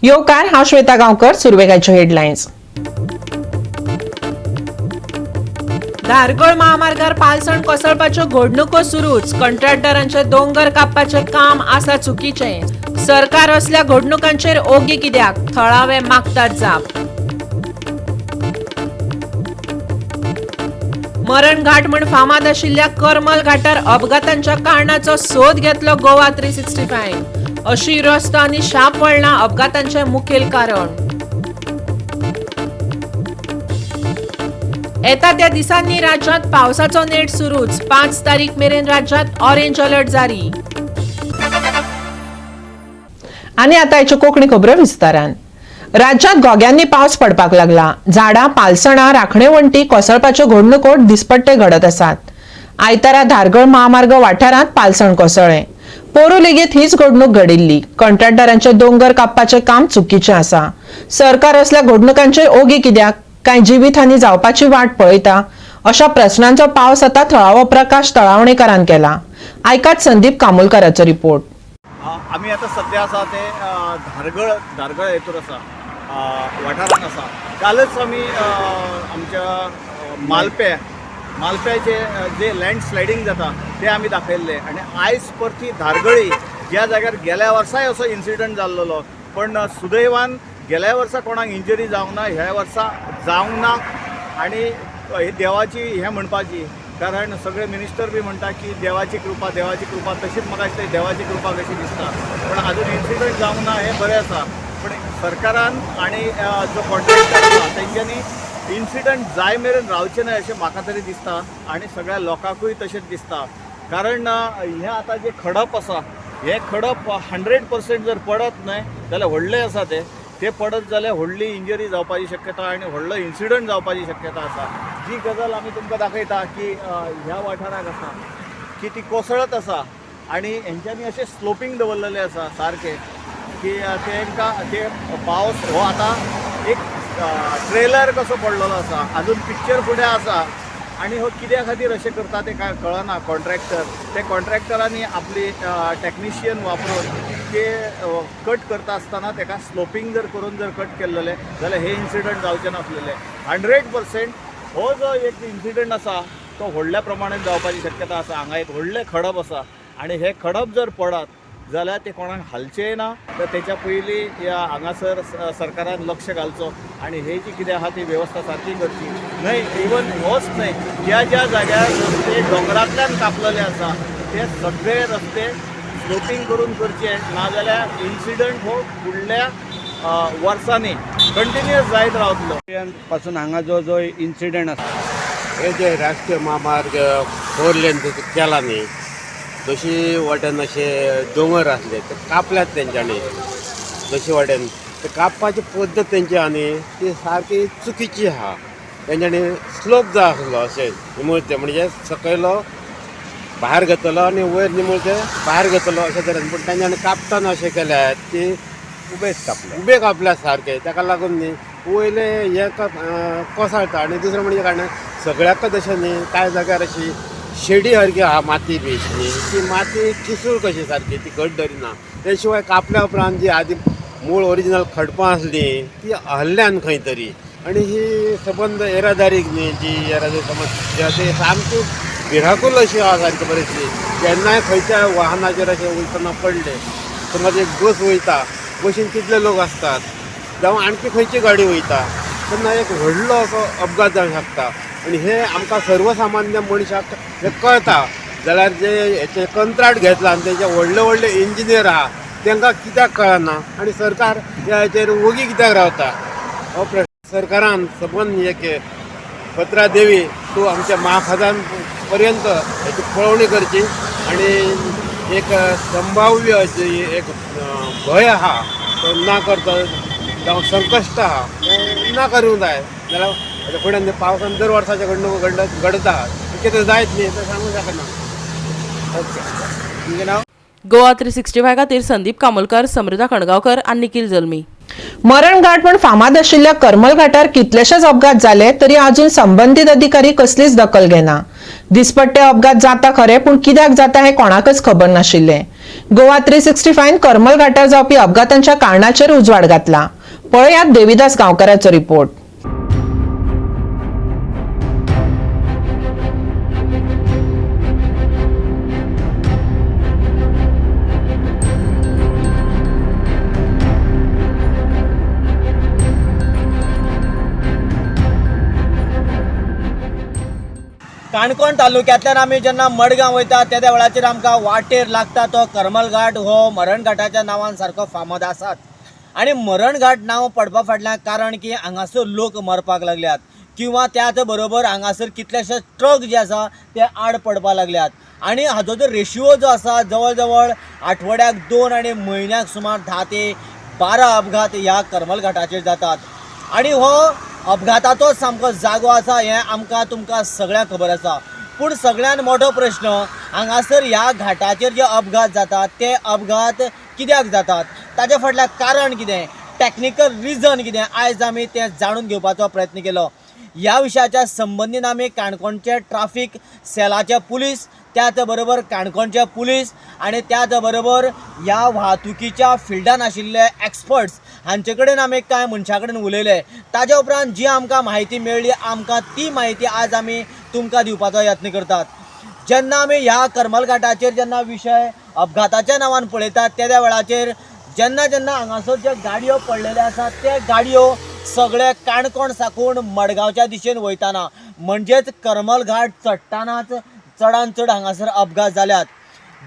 येवकार, हांव श्वेता गांवकर. सुरवेक हेडलायन्स. धारगळ महामार्गार पालसण कोसळपाच्यो घडणुको सुरूच. कंत्राटदारांचे दोंगर कापपाचें काम आसा चुकीचें. सरकार असल्या घडणुकांचेर ओगी कित्याक? थळावे मागतात जाप. मरण घाट म्हण फामाद आशिल्ल्या करमल घाटार अपघातांच्या कारणाचो सोद घेतलो गोवा 365. अशी रस्तो आनी शाप वळणां अपघातांचें मुखेल कारण. येता त्या दिसांनी राज्यात पावसाचो नेट सुरूच. 5 तारीख मेरेन राज्यात ऑरेंज अलर्ट जारी. आनी आतां हेच्यो कोंकणी खबरो विस्तारान. राज्यात घोग्यांनी पावस पडपाक लागला. झाडां, पालसणां, राखणे वण्टी कोसळपाच्यो घडणुको दिसपट्टे घडत आसात. आयतारा धारगळ महामार्ग वाठारांत पालसण कोसळ्ळें. पोरू लेगीत हीच घडणूक घडिल्ली. कंत्राटदारांचे दोंगर कापपाचें काम चुकीचें आसा. सरकार असल्या घडणुकांचेर ओगी कित्याक? कांय जिवीत हानी जावपाची वाट पळयता? अशा प्रस्नांचो पावस आतां थळावो प्रकाश तळावणेकारान केला. आयकात संदीप कामोलकाराचो रिपोर्ट. आमी आतां सद्या आसा ते धारगळ धारगळ हेतूर आसा, वाठारान आसा. कालच आमी आमच्या मालपे मालप्याचे जे लँड स्लायडींग जाता ते आमी दाखयल्ले आनी आयज परती धारगळी ज्या जाग्यार गेल्या वर्साय असो इन्सिडंट जाल्लेलो, पण सुदैवान गेल्या वर्सा कोणाक इंजरी जावंक ना, ह्या वर्सा जावंक ना. आनी ही देवाची हें म्हणपाची, कारण सगळे मिनिस्टर बी म्हणटा की देवाची कृपा, देवाची कृपा. तशीच म्हाका दिसता देवाची कृपा कशी दिसता, पण अजून इन्सिडंट जावंक ना हें बरें आसा. पण सरकारान आनी जो कॉन्ट्रॅक्टर आसा तेंच्यांनी इन्सिडंट जाय मेरेन रावचें न्हय अशें म्हाका तरी दिसता आनी सगळ्या लोकांकूय तशेंच दिसता. कारण हें आतां जें खडप आसा, हें खडप 100% जर पडत न्हय जाल्यार व्हडलें आसा तें, ते पडत जाल्यार व्हडली इंजरी जावपाची शक्यता आनी व्हडलो इन्सिडंट जावपाची शक्यता आसा. जी गजाल आमी तुमकां दाखयता की ह्या वाठाराक आसा की ती कोसळत आसा आनी हेंच्यांनी अशें स्लोपींग दवरलेलें आसा सारकें की तेंकां ते पावस हो आतां एक ट्रेलर कसो पडलेलो आसा. अजून पिक्चर फुडें आसा आनी हो कित्या खातीर अशें करता तें कांय कळना. कॉन्ट्रॅक्टर, ते कॉन्ट्रॅक्टरांनी आपली टॅक्निशियन वापरून ते कट करता आसतना तेका स्लोपींग जर करून जर कट केल्लेले जाल्यार हे इन्सिडंट जावचे नासलेले. 100% हो जो एक इन्सिडंट आसा तो व्हडल्या प्रमाणात जावपाची शक्यता आसा. हांगा एक व्हडलें खडप आसा आनी हें खडप जर पडत जाल्यार ते कोणाक हालचेंय ना. तर तेच्या पयलीं ह्या हांगासर सरकारान लक्ष घालचो आनी हे जी कितें आहा ती वेवस्था सारकी करची न्हय. इवन होच न्हय, ज्या ज्या जाग्यार रस्ते दोंगरांतल्यान कापलेले आसा ते सगळे रस्ते स्लोपींग करून करचे, नाजाल्यार इन्सिडंट हो फुडल्या वर्सांनी कंटिन्युअस जायत रावतलो. पासून हांगा जो जो इन्सिडंट आसा, हे जे राष्ट्रीय महामार्ग 4 लेन केला न्ही, दोशी वाटेन अशे दोंगर आसले ते कापल्यात तेंच्यांनी. दोशी वाटेन ते कापपाची पद्दत तेंची आनी ती सारकी चुकीची आहा. तेंच्यांनी स्लोप जाय आसलो अशें निमुळते, म्हणजे सकयलो भायर घेतलो आनी वयर निमुळते भायर घेतलो अशे तरेन. पूण तेंच्यांनी कापतना अशें केल्यात की उबेच कापले, उबे कापल्या सारके. ताका लागून न्ही वयले हे कोसळटा. आनी दुसरें म्हणजे कारण सगळ्याकच अशें न्ही, कांय जाग्यार अशी शेडी सारकी आहा माती बी न्ही, ती माती किसूळ कशी सारकी, ती घट धरिना. ते शिवाय कापल्या उपरांत जी आदी मूळ ओरिजिनल खडपां आसली ती हल्ल्यान खंय तरी. आनी ही सबंद येरादारीक न्ही, जी येरादारी समज जी आसा ती सामकी भिराकूल अशी आहा सारकी परिस्थिती. केन्नाय खंयच्या वाहनाचेर अशें वयतना पडले, समज एक बस वयता, बशीन कितले लोक आसतात, जावं आणखी खंयची गाडी वयता, तेन्ना एक व्हडलो असो अपघात जावंक शकता. आनी हे आमकां सर्वसामान्य मनशाक हे कळता जाल्यार जे हेचे कंत्राट घेतला आनी तेजे व्हडले व्हडले इंजिनियर आहा तांकां कित्याक कळना आनी सरकार ह्या हेचेर वोगी कित्याक रावता हो प्रश्न. सरकारान सबंद एक पत्रा देवी तूं आमच्या महाफादान पर्यंत हेची पळोवणी करची आनी एक संभाव्य जी एक भंय आहा तो ना करचो, जावं संकश्ट आहा तें ना करूंक जाय. जाल्यार आतां फुडें पावसान दर वर्साचे घडणूक घडता, कितें जायत न्ही तें सांगूंक शकना. ओके, तुमचें नांव? गोवा 365 खातीर संदीप कामोलकर, समृता कणगांवकर आनी निखिल जल्मी. मरण घाट म्हण फामाद आशिल्ल्या करमल घाटार कितलेशेच अपघात जाले तरी अजून संबंदीत अधिकारी कसलीच दखल घेना. दिसपट्टे अपघात जाता खरे, पूण कित्याक जाता हें कोणाकच खबर नाशिल्लें. गोवा 365 करमल घाटार जावपी अपघातांच्या कारणाचेर उजवाड घातला. पळयात देविदास गांवकाराचो रिपोर्ट. काणकोण तालुक्यांतल्यान आमी जेन्ना मडगांव वयता त्या वेळाचेर आमकां वाटेर लागता तो करमल घाट हो मरणघाटाच्या नांवान सारको फामाद आसाच. आनी मरणघाट नांव पडपा फाटल्यान कारण की हांगासर लोक मरपाक लागल्यात किंवा त्याच बरोबर हांगासर कितलेशे ट्रक जे आसा ते आड पडपाक लागल्यात. आनी हाजो जो रेशियो जो आसा जवळ जवळ आठवड्याक 2 आनी म्हयन्याक सुमार 10 ते 12 अपघात ह्या करमल घाटाचेर जातात. आनी हो अपघाताचो सामको जागो आसा हें आमकां तुमकां सगळ्यांक खबर आसा. पूण सगळ्यान मोठो प्रश्न हांगासर ह्या घाटाचेर जे अपघात जातात ते अपघात कित्याक जातात, ताजे फाटल्यान कारण कितें, टॅक्निकल रिजन कितें, आयज आमी तें जाणून घेवपाचो प्रयत्न केलो. ह्या विशयाच्या संबंदीन आमी काणकोणचे ट्राफीक सेलाचे पुलीस, त्याच बरोबर काणकोणचे पुलीस आनी त्याच बरोबर ह्या वाहतुकीच्या फिल्डान आशिल्ले एक्सपर्ट्स हांचे कडेन आमी कांय मनशां कडेन उलयले. ताज्या उपरांत जी आमकां म्हायती मेळ्ळी आमकां ती म्हायती आज आमी तुमकां दिवपाचो यत्न करतात. जेन्ना आमी ह्या करमल घाटाचेर जेन्ना विशय अपघाताच्या नांवान पळयतात त्या वेळाचेर जेन्ना जेन्ना हांगासर ज्यो गाडयो पडलेल्यो आसात ते गाडयो सगळे काणकोण साकून मडगांवच्या दिशेन वयताना म्हणजेच करमल घाट चडटानाच चडान चड हांगासर अपघात जाल्यात.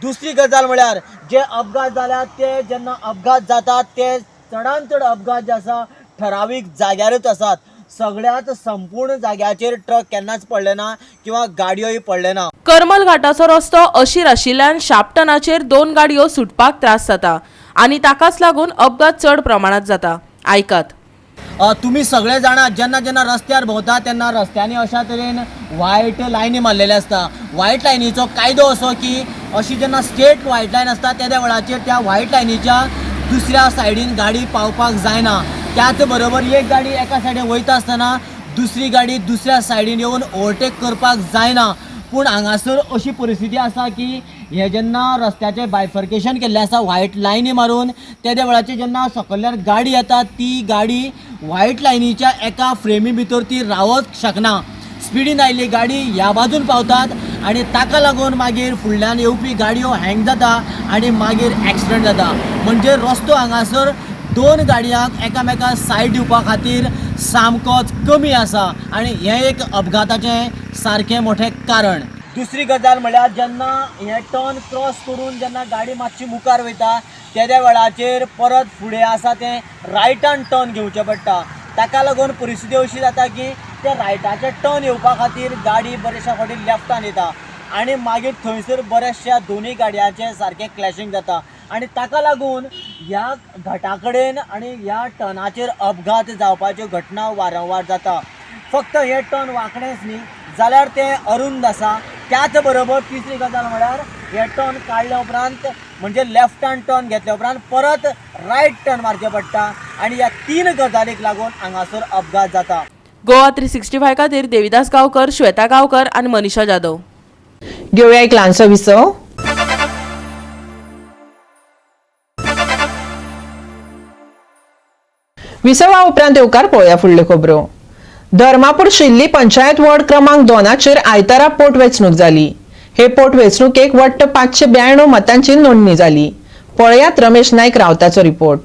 दुसरी गजाल म्हळ्यार जे अपघात जाल्यात ते जेन्ना अपघात जातात ते चडान चड अपघात जे आसा ठरावीक जाग्यारूच आसात. सगळ्यात संपूर्ण जाग्याचेर ट्रक केन्नाच पडले ना किंवा गाडयोय पडले ना. करमल घाटाचो रस्तो अशीर आशिल्ल्यान शापटनाचेर 2 गाडयो सुटपाक त्रास जाता आनी ताकाच लागून अपघात चड प्रमाणात जाता. आयकात. तुमी सगळे जाणा जेन्ना जेन्ना रस्त्यार भोंवता तेन्ना रस्त्यांनी अशा तरेन वायट लायनी मारलेले आसता. वायट लायनीचो कायदो असो की अशी जेन्ना स्ट्रेट वायट लायन आसता त्या वेळाचेर त्या वायट लायनीच्या दुसऱ्या सायडीन गाडी पावपाक जायना. त्याच बरोबर एक गाडी एका सायडीन वयता आसतना दुसरी गाडी दुसऱ्या सायडीन येवन ओवरटेक करपाक जायना. पूण हांगासर अशी परिस्थिती आसा की हे जेन्ना रस्त्याचें बायफर्केशन केल्लें आसा वायट लायनी मारून त्या वेळाचेर जेन्ना सकयल्यान गाडी येता ती गाडी वायट लायनीच्या एका फ्रेमी भितर ती रावत शकना. स्पिडीन आयिल्ली गाडी ह्या बाजून पावतात आनी ताका लागून मागीर फुडल्यान येवपी गाडयो हँग जाता आनी मागीर एक्सिडंट जाता. म्हणजे रस्तो हांगासर 2 गाडयांक एकामेकांक सायड दिवपा खातीर सामकोच कमी आसा आनी हें एक अपघाताचें सारकें मोठें कारण. दुसरी गजाल म्हळ्यार जेन्ना हें टर्न क्रॉस करून जेन्ना गाडी मातशी मुखार वयता त्या वेळाचेर परत फुडें आसा तें रायटान टर्न घेवचें पडटा. ताका लागून परिस्थिती अशी जाता की त्या रायटाचें टर्न येवपा खातीर गाडी बरेचशा फावटी लेफ्टान येता आनी मागीर थंयसर बऱ्याचशा दोनूय गाडयांचें सारकें क्लॅशींग जाता आनी ताका लागून ह्या घाटा कडेन आनी ह्या टर्नाचेर अपघात जावपाच्यो घटना वारंवार जाता. फक्त हे टर्न वांकडेंच न्ही जाल्यार तें अरुंद आसा. त्याच बरोबर तिसरी गजाल म्हळ्यार हे टर्न काडल्या उपरांत म्हणजे लेफ्टान टर्न घेतल्या उपरांत परत रायट टर्न मारचें पडटा आनी ह्या 3 गजालीक लागून हांगासर अपघात जाता. गोवा 365 खातीर देविदास गांवकर, श्वेता गांवकर आनी मनीषा जाधव. घेवया एक ल्हानसो विसव. विसवा उपरांत येवकार पळोवया फुडल्यो खबरो. धर्मापूर शिल्ली पंचायत वॉर्ड क्रमांक 2 आयतारा पोटवेंचणूक जाली. हे पोटवेंचणुकेक वट्ट 592 मतांची नोंदणी जाली. पळयात रमेश नायक रावताचो रिपोर्ट.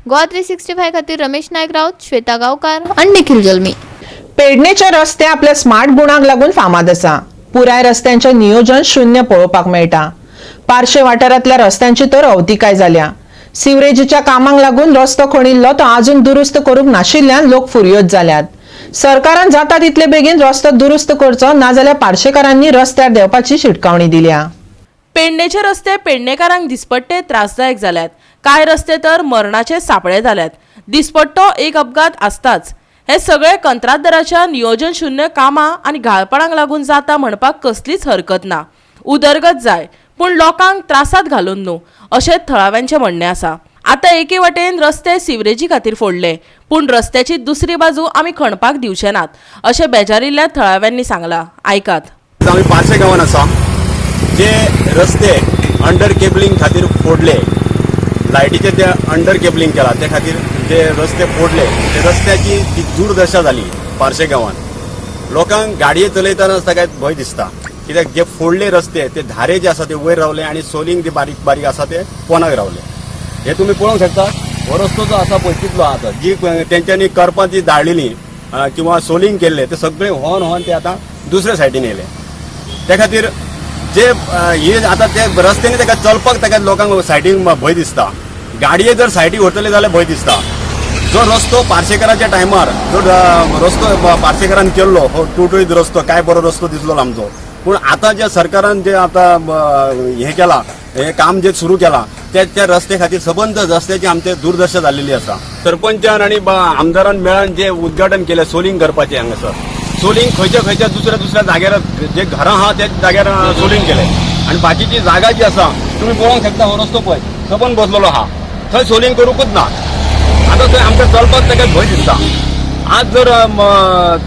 गोवा 365 खातीर रमेश नायक राऊत, श्वेता गांवकार आनी निखिल जल्मी. पेडणेचे रस्ते आपल्या स्मार्ट गुणांक लागून फामाद आसा. पुराय रस्त्यांचे नियोजन शून्य पळोवपाक मेळटा. पार्शे वाठारांतल्या रस्त्यांची तर अवतिकाय जाल्या. सिवरेजीच्या कामांक लागून रस्तो खणिल्लो तो अजून दुरुस्त करूंक नाशिल्ल्यान लोक फुरयोज जाल्यात. सरकारान जाता तितले बेगीन रस्तो दुरुस्त करचो, नाजाल्यार पार्शेकारांनी रस्त्यार देंवपाची शिटकावणी दिल्या. पेडणेचे रस्ते पेडणेकारांक दिसपट्टे त्रासदायक जाल्यात. कांय रस्ते तर मरणाचे सापळे जाल्यात. दिसपट्टो एक अपघात आसताच. हे सगळे कंत्राटदाराच्या नियोजन शून्य कामां आनी घाळपणाक लागून जाता म्हणपाक कसलीच हरकत ना. उदरगत जाय पूण लोकांक त्रासात घालून न्हू अशें थळाव्यांचें म्हणणें आसा. आतां एके वटेन रस्ते सिवरेजी खातीर फोडले पूण रस्त्याची दुसरी बाजू आमी खणपाक दिवचे नात अशें बेजारिल्ल्या थळाव्यांनी सांगलां. आयकात. आमी पार्से गांवान आसा. जे रस्ते अंडर केबलिंग खातीर फोडले, लायटीचे ते अंडर केबलिंग केला ते खातीर जे रस्ते फोडले ते रस्त्याची ती दुर्दशा जाली पार्से गांवान. लोकांक गाडये चलयतना ताका भंय दिसता कित्याक जे फोडले रस्ते ते धारे जे आसा ते वयर रावले आनी सोलिंग जे बारीक बारीक आसा ते पोनाक रावले. हे तुमी पळोवंक शकता. हो रस्तो जो आसा पळय कितलो आसा, जी तेंच्यांनी करपां जी दाळलेली किंवा सोलिंग केल्ले ते सगळे होन होन ते आतां दुसऱ्या सायडीन येयले. त्या खातीर जे हे आतां ते रस्त्यांनी ताका चलपाक ताका लोकांक सायडीन भंय दिसता. गाडये जर सायडीक व्हरतले जाल्यार भंय दिसता. जो रस्तो पार्सेकाराच्या टायमार जो रस्तो पार्सेकारान केल्लो हो टुटुळीत रस्तो, काय बरो रस्तो दिसलो आमचो. पूण आतां जे सरकारान जे आतां हें केलां, हें काम जे सुरू केलां ते त्या रस्ते खातीर सबंद रस्त्याची आमचे दुर्दशा जाल्लेली आसा. सरपंचान आनी आमदारान मेळान जे उद्घाटन केलें सोलिंग करपाचें, हांगासर सोलिंग खंयच्या खंयच्या दुसऱ्या दुसऱ्या जाग्यार जे घरां आहा त्या जाग्यार सोलिंग केलें आनी बाकीची जागा जी आसा तुमी पळोवंक शकता. हो रस्तो पळय सबंद बसलेलो आहा, थंय सोलिंग करूंकूच ना. आतां थंय आमकां चलपाक ताका भंय दिसता. आज जर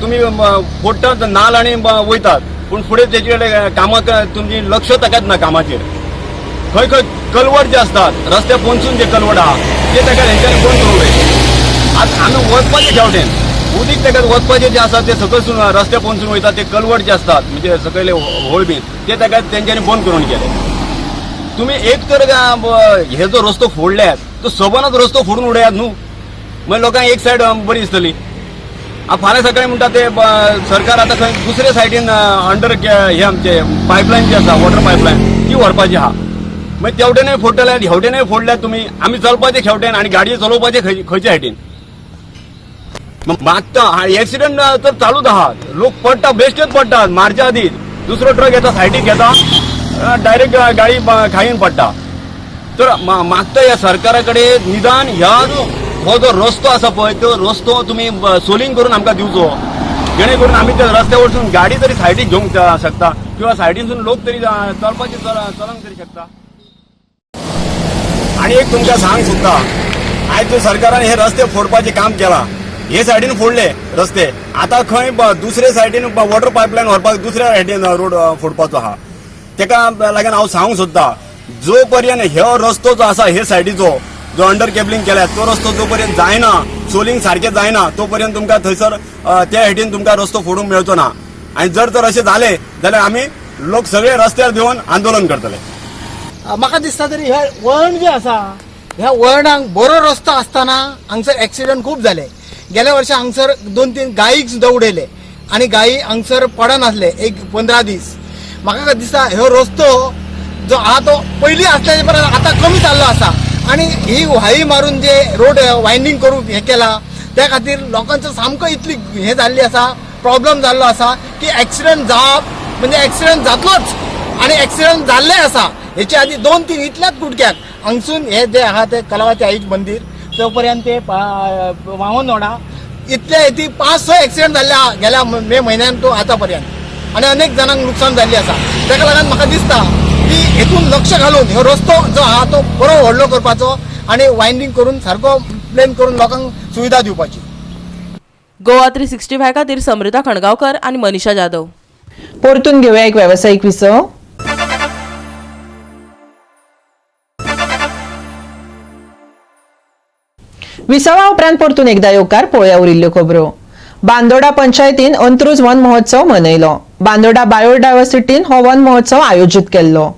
तुमी फोडटात नाल आनी वयतात पूण फुडें तेजे कडेन कामाक तुमची लक्ष ताकाच ना कामाचेर. खंय खंय कलवट जे आसतात रस्त्या पोनसून जे कलवट आहा ते ताका हेंच्यांनी बंद करूंक जाय. आज आमी वचपाचें शेवटेन उदीक ताका वचपाचें जे आसा ते सकयल रस्त्या पोनसून वयता ते कलवट जे आसतात म्हणजे सकयले होळ बीन ते ताका तेंच्यांनी बंद करून केले. तुमी एक तर हे जो रस्तो फोडल्यात तो सबंदच रस्तो फोडून उडयात न्हू, मागीर लोकांक एक सायड बरी दिसतली. फाल्यां सकाळी म्हणटा ते सरकार आतां खंय दुसरे सायडीन अंडर हे आमचे पायपलायन जी आसा वॉटर पायपलायन ती व्हरपाची आहा. मागीर तेवटेनय फोडटले हेवटेनय फोडल्यात तुमी, आमी चलपाचें खेवटेन आनी गाडये चलोवपाचें खंयच्या सायडीन. मागता एक्सिडंट तर चालूच आहा. लोक पडटा, बेश्टेच पडटात मारच्या आदीं दुसरो ट्रक येता सायडीक घेता डायरेक्ट गाडी खायीन पडटा. तर मागता ह्या सरकारा कडेन निदान ह्या हो जो रस्तो आसा पळय तो रस्तो तुमी सोलिंग करून आमकां दिवचो, जेणे करून आमी त्या रस्त्या वरसून गाडी तरी सायडीक घेवंक शकता किंवा सायडीनसून लोक तरी चलपाचे चलोंक तरी शकता. आनी एक तुमकां सांग सोदता, आयज जो सरकारान हे रस्ते फोडपाचें काम केलां, हे सायडीन फोडले रस्ते, आतां खंय दुसरे सायडीन वॉटर पायपलायन व्हरपाक दुसऱ्या सायडीन रोड फोडपाचो आहा. तेका लागून हांव सांगूंक सोदता, जो पर्यंत हो रस्तो जो आसा हे सायडीचो जो अंडर केबलिंग केल्या तो रस्तो जो पर्यंत जायना, सोलिंग सारकें जायना तो पर्यंत तुमकां थंयसर त्या हेटीन तुमकां रस्तो फोडूंक मेळचो ना. आनी जर तर अशें जालें जाल्यार आमी लोक सगळे रस्त्यार देंवन आंदोलन करतले. म्हाका दिसता तरी हे वळण जे आसा ह्या वळणाक बरो रस्तो आसतना हांगसर एक्सिडंट खूब जाले. गेल्या वर्सा हांगसर 2-3 गायीक सुद्दां उडयले आनी गायी हांगसर पडनासले एक 15 दीस. म्हाका दिसता हो रस्तो जो आहा तो पयलीं आसल्याचे परस आतां कमी जाल्लो आसा आनी ही व्हाळी मारून जे रोड वायंडींग करूंक हें केलां त्या खातीर लोकांचो सामको इतली हें जाल्ली आसा, प्रॉब्लम जाल्लो आसा की एक्सिडंट जावप म्हणजे एक्सिडंट जातलोच आनी एक्सिडंट जाल्ले आसा. हेच्या आदी 2-3 इतल्याच कुडक्याक हांगसून हे जे आहा ते कलावती आईच मंदीर तो पर्यंत ते व्हांवून वणा इतले ती 5-6 एक्सिडंट जाल्ले आहा गेल्या मे म्हयन्यान तो आतां पर्यंत आनी अनेक जाणांक लुकसाण जाल्ली आसा. ताका लागून म्हाका दिसता की हेतून लक्ष घालून हो रस्तो जो आहा तो बरो व्हडलो करपाचो आनी वायंडींग करून सारको प्लेन करून लोकांक सुविधा दिवपाची. गोवा 365 खातीर समृता खणगांवकर आनी मनीषा जाधव. परतून घेवया एक वेवसायीक विसव. विसवा उपरांत परतून एकदा येवकार पळोवया उरिल्ल्यो खबरो. बांदोडा पंचायतीन अंत्रुज वन महोत्सव मनयलो. बांदोडा बायोडायव्हर्सिटीन हो वन महोत्सव आयोजीत केल्लो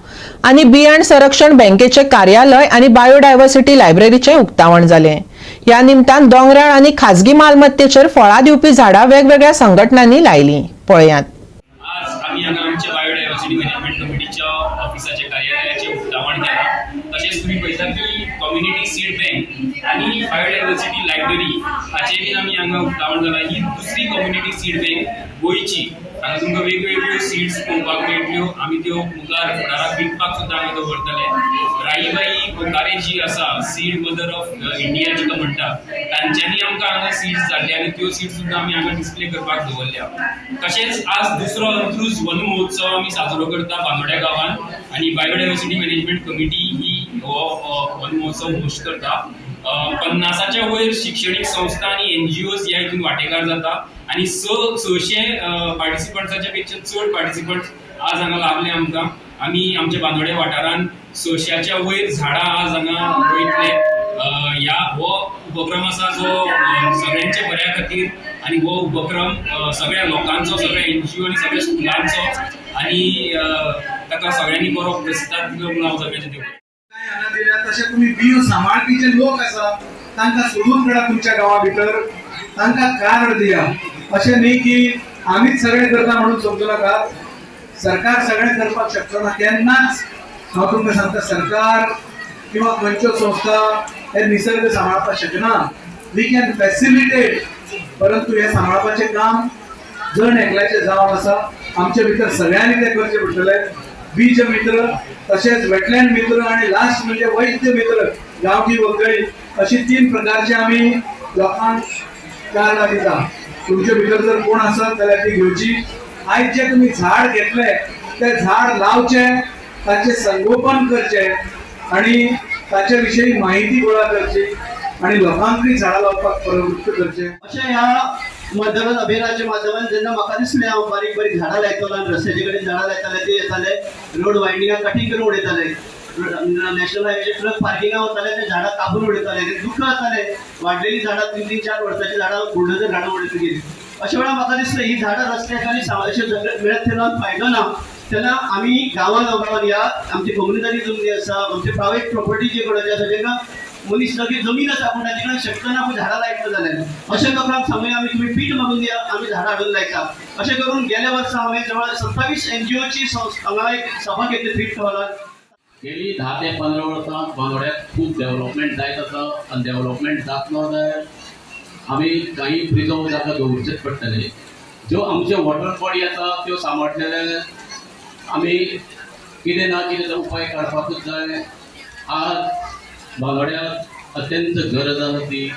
आनी बियाण संरक्षण बँकेचे कार्यालय आनी बायोडायव्हर्सिटी लायब्ररीचे उक्तावण जालें. ह्या निमतान दोंगराळ आनी खाजगी मालमत्तेचेर फळां दिवपी झाडां वेगवेगळ्या संघटनांनी लायलीं. पळयात. आज आमी हांगा आमच्या बायोडायवर्सिटी मॅनेजमेंट कमिटीच्या ऑफिसाचे कार्यालयाचे उक्तावण केलां. तशेंच तुमी पळयता की कम्युनिटी सीड बँक आनी बायोडायवर्सिटी लायब्ररी हाचें बीन आमी हांगा उक्तावण जालां. ही दुसरी कम्युनिटी सीड बँक गोंयची. हांगा तुमकां वेगवेगळ्यो सीड्स पळोवपाक मेळटल्यो. आमी त्यो मुखार फुडाराक विकपाक सुद्दां हांगा दवरतले. राईबाई बोकारे जी आसा, सीड मदर ऑफ इंडिया जिका म्हणटा, तांच्यांनी आमकां हांगा सीड्स धाडले आनी त्यो सीड्स सुद्दां आमी हांगा डिस्प्ले करपाक दवरल्या. तशेंच आज दुसरो अंत्रुज वन महोत्सव आमी साजरो करता बांदोड्या गांवांत आनी बायोडायवर्सिटी मॅनेजमेंट कमिटी ही हो वन महोत्सव होस्ट करता. 50च्या वयर शिक्षणीक संस्था आनी एनजीओज ह्या हितून वांटेकार जाता आनी 600 पार्टिसिपंट्साच्या पेक्षा चड पार्टिसिपंट्स आज हांगा लाभले आमकां. आमी आमच्या बांदोड्या वाठारांत 600च्या वयर झाडां आज हांगा रोयतले. ह्या हो उपक्रम आसा जो सगळ्यांच्या बऱ्या खातीर आनी हो उपक्रम सगळ्या लोकांचो, सगळ्या एनजीओ आनी सगळ्या स्कुलांचो आनी ताका सगळ्यांनी बरो प्रतिसाद दिलो म्हणून हांव सगळ्यांचे देव हांगा दिल्या तशें तुमी बियो सांबाळपी जे लोक आसा तांकां सोदून काडा तुमच्या गांवा भितर, तांकां कार्ड दिया. अशें न्ही की आमीच सगळें करता म्हणून समजू नाकात. सरकार सगळें करपाक शकचो ना केन्नाच. हांव तुमकां सांगता, सरकार किंवा खंयच्यो संस्था हे निसर्ग सांबाळपाक शकना. We can facilitate, परंतु हें सांबाळपाचें काम जण एकल्याचें जावन आसा. आमचे भितर सगळ्यांनी तें करचें पडटलें. बीज मित्र, तशेंच वेटलँड मित्र आनी लास्ट म्हणजे वैद्य मित्र, गांवठी वखदळी, अशी 3 प्रकारचे आमी लोकांक कार्डां दिता. तुमचे भितर जर कोण आसत जाल्यार ती घेवची. आयज जे तुमी झाड घेतले ते झाड लावचें, ताचें संगोपन करचें आनी ताचे विशयी माहिती गोळा करची आनी लोकांकूय झाडां लावपाक प्रवृत्त करचें. अशें ह्या माध्यमांत, अभियानाच्या माध्यमांत जेन्ना म्हाका दिसलें हांव बारीक बारीक झाडां लायतलो आनी रस्त्याचे कडेन झाडां लायताले, ते येताले रोड वायंडिंगाक कटींग करून उडयताले. नॅशनल हायवेचे ट्रक पार्किंगा वताले, ते झाडां कापून उडयताले. ते दुख्ख जातालें, वाडलेलीं झाडां, 3 3 4 वर्सांचीं झाडां बुलडोजर झाडां उडयत गेली. अशा वेळार म्हाका दिसलें ही झाडां रस्त्याक आनी अशें मेळत तेन्ना फायदो ना. तेन्ना आमी गांवां गांवान ह्या आमची कोमुनिदादी जमनी आसा, आमचे प्रायवेट प्रॉपर्टी जे कडेन आसा, जेका मनीस लगेच जमीन आसा पूण ताचे कडेन शक्त ना पूण झाडां लायतलो जाल्यार, अशें लोकांक सांगूया आमी, तुमी पीठ मागून दिया, आमी झाडां हाडून लायता. अशें करून गेल्या वर्सा हांवें जवळ 27 एनजीओची हांगा एक सभा घेतली थ्रिफ्ट हॉलान. गेली 10 ते 15 वर्सां बांदोड्याक खूब डेव्हलपमेंट जायत आसा आनी डेव्हलपमेंट जातलो जाल्यार आमी काही प्रिजर्व जागा दवरचेच पडटले. ज्यो आमच्यो वॉटर बॉडी आसा त्यो सांबाळटले जाल्यार आमी कितें ना कितें उपाय काडपाकूच जाय. आज बांदोड्याक अत्यंत गरज आसा ती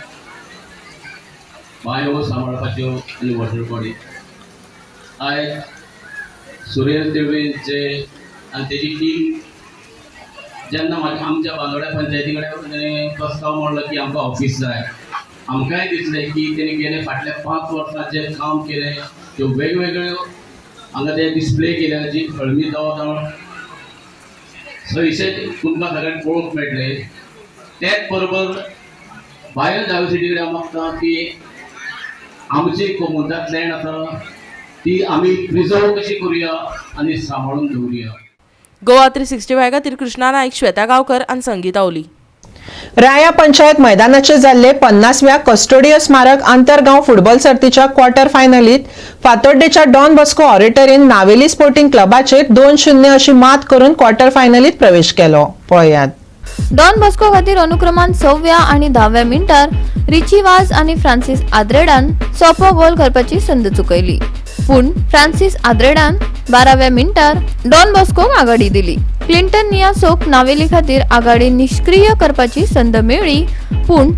बांयो सांबाळपाच्यो आनी वॉटर बॉडी. आयज सुरेश देवळीचे आनी तेजी टीम जेन्ना आमच्या बांदोड्या पंचायती कडेन तेणें प्रस्ताव मांडलो की आमकां ऑफीस जाय, आमकांय दिसलें की तेणी गेले फाटल्या 5 वर्सां जें काम केलें त्यो वेगवेगळ्यो हांगा ते डिस्प्ले केल्या जी अळमी जवळ जवळ 600 तुमकां सगळ्यांक पळोवंक मेळटले. तेच बरोबर बायोडायवर्सिटी कडेन हांव मागता की आमची कोमुनिदाद लँड आसा ती आमी प्रिजर्व कशी करुया आनी सांबाळून दवरुया. गोवा 365 खातीर कृष्णा नाईक, श्वेता गांवकर आनी संगीता ओली. राया पंचायत मैदानाचेर जाल्ले 50व्या कस्टोडियो स्मारक आंतरगांव फुटबॉल सर्तीच्या क्वॉर्टर फायनलीत फातोड्डेच्या डॉन बॉस्को ऑरेटरीन नावेली स्पोर्टिंग क्लबाचेर 2-0 अशी मात करून क्वॉर्टर फायनलीत प्रवेश केलो. पळयात. डॉन बॉस्को खातीर अनुक्रमान 6व्या आनी 10व्या मिनटार रिची वाज आनी फ्रांसीस आद्रेडान सोपो गोल करपाची संद चुकयली. पूण फ्रांसीस आद्रेडान 12व्या मिनटार डॉन बॉस्कोक आघाडी दिली. क्लिंटन नियासोक नावेली खातीर आघाडी निष्क्रिय करपाची संद मेळ्ळी, पूण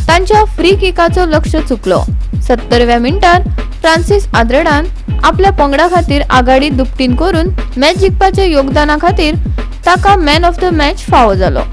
तांच्या फ्री किकाचो लक्ष चुकलो. 70व्या मिनटार फ्रांसीस आद्रेडान आपल्या पंगडा खातीर आघाडी दुपटीन करून मॅच जिखपाच्या योगदाना खातीर ताका मॅन ऑफ the match फावो जालो.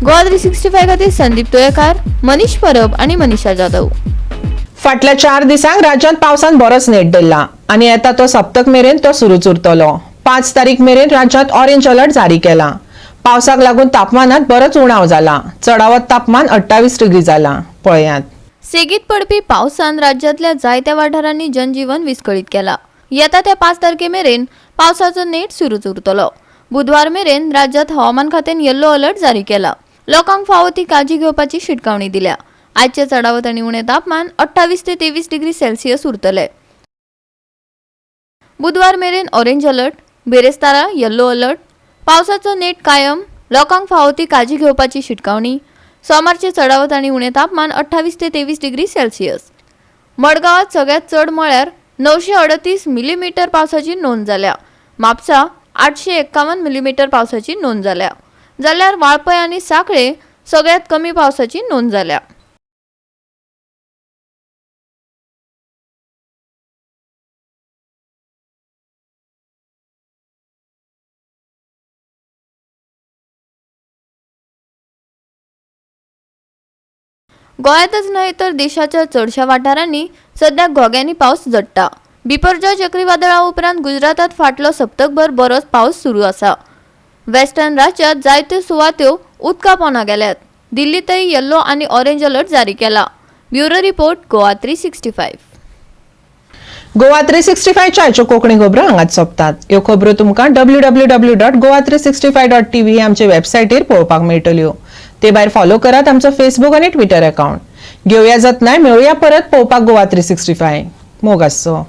गोवा 365 खातीर संदीप तुयेकार, मनीष परब आनी मनीषा जाधव. फाटल्या 4 दिसांक राज्यांत पावसान बरोच नेट धरला आनी येता तो सप्तक मेरेन तो सुरूच उरतलो. 5 तारीख मेरेन राज्यांत ऑरेंज अलर्ट जारी केला. पावसाक लागून तापमानात बरोच उणाव जाला. चडावत तापमान 28 डिग्री जाला. पळयात. सेगीत पडपी पावसान राज्यांतल्या जायत्या वाठारांनी जनजीवन विस्कळीत केला. येता त्या 5 तारखे मेरेन पावसाचो नेट सुरूच उरतलो. बुधवार मेरेन राज्यांत हवामान खात्यान येल्लो अलर्ट जारी केला. लोकांक फावो ती काळजी घेवपाची शिटकावणी दिल्या. आजचे चडावत आनी उणें तापमान 28 ते 23 डिग्री सेल्सियस उरतले. बुधवार मेरेन ऑरेंज अलर्ट, बिरेस्तारा येल्लो अलर्ट. पावसाचो नेट कायम, लोकांक फावो ती काळजी घेवपाची शिटकावणी. सोमारचे चडावत आनी उणें तापमान 28 ते 23 डिग्री सेल्सियस. मडगांवांत सगळ्यांत चड म्हळ्यार 938 मिलीमीटर पावसाची नोंद जाल्या. म्हापसा 851 मिलीमीटर पावसाची नोंद जाल्या. जाल्यार वाळपय आनी सांखळे सगळ्यांत कमी पावसाची नोंद जाल्या. गोंयांतच न्हय तर देशाच्या चडशा वाठारांनी सध्या घोग्यांनी पावस झडटा. बिपरजॉय चक्रीवादळा उपरांत गुजरातांत फाटलो सप्तकभर बरोच पावस सुरू आसा. वेस्टर्न राज्यांत जायत्यो सुवात्यो उदका पोंदा गेल्यात. दिल्लींतय येल्लो आनी ऑरेंज अलर्ट जारी केला. Bureau report, Goa 365. Goa 365 च्यो कोंकणी खबरो हांगाच सोंपतात. ह्यो खबरो तुमकां www.goa365.tv आमचे वेबसायटीर पळोवपाक मेळटल्यो. ते भायर फॉलो करात आमचो फेसबूक आनी ट्विटर अकाउंट. घेवया जतनाय, मेळुया परत पळोवपाक गोवा 365. मोग आसचो.